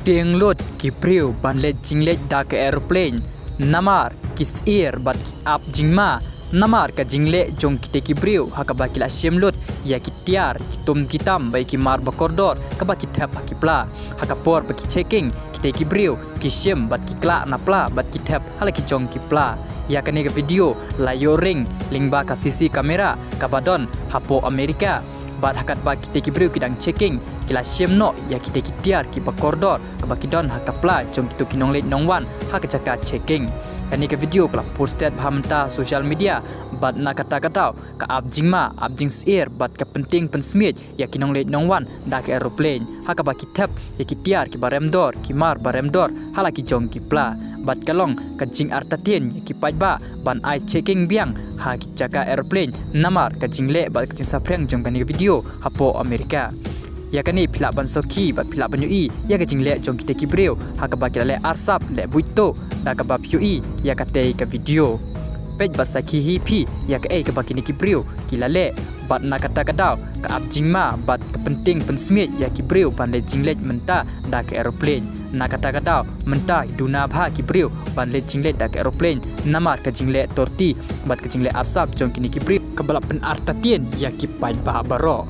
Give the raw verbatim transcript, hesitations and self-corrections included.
Tieng lut ki briew ban leit jingleit da ka aeroplane, namar ki syier bad ki ap jingma namar ka jingleh jong kitei ki briew ha kaba ki la shim lut ïa ki tiar, ki tum ki tam bad ïa ki mar ba kordor kaba ki thep ha ki pla. Ha ka por ba ki checking, kitei ki briew ki shim bad ki klah na pla bad ki thep ha la ki jong ki pla. Ïa kane ka video la ïoh ring lyngba ka C C camera kaba don hapoh America. Bad ha katba kitei ki briew ki dang checking, ki la shim noh ïa kitei ki tiar kiba kordor kaba ki don ha ka pla jong kito ki nongleit nongwan ha ka jaka checking. Kane ka video ka la posted bha mynta ha social media, bad na kata ka daw ka ap jingma, ap jingsyier bad ka pyntieng pynsmiej ïa ki nongleit nongwan da ka aeroplane, ha kaba ki thep ïa ki tiar kiba rem dor, ki mar ba rem dor ha la ki jong ki pla. Bad ka long ka jingartatien ïa ki paidbah ban ai checking biang ha ki jaka aeroplane namar ka jingleh bad ka jingsaphriang jong kane ka video hapoh America. Ïa kane phi lah ban sakhi bad phi lah ban ïohi ïa ka jingleh jong kitei ki briew ha kaba ki la leh arsap leh buit tuh, da kaba phi ïohi ïa katei ka video. Peit bad sakhi hi phi ïa kaei kaba kine ki briew ki la leh, bad na kata ka daw ka ap jingma bad ka pyntieng pynsmiej ïa ki briew ban leit jingleit mynta da ka aeroplane. Na kata ka daw mynta duna bha ki briew ban leit jingleit da ka aeroplane namar ka jingleh torti bad ka jingleh arsap jong kine ki briew kaba la pynartatien ïa ki paidbah baroh.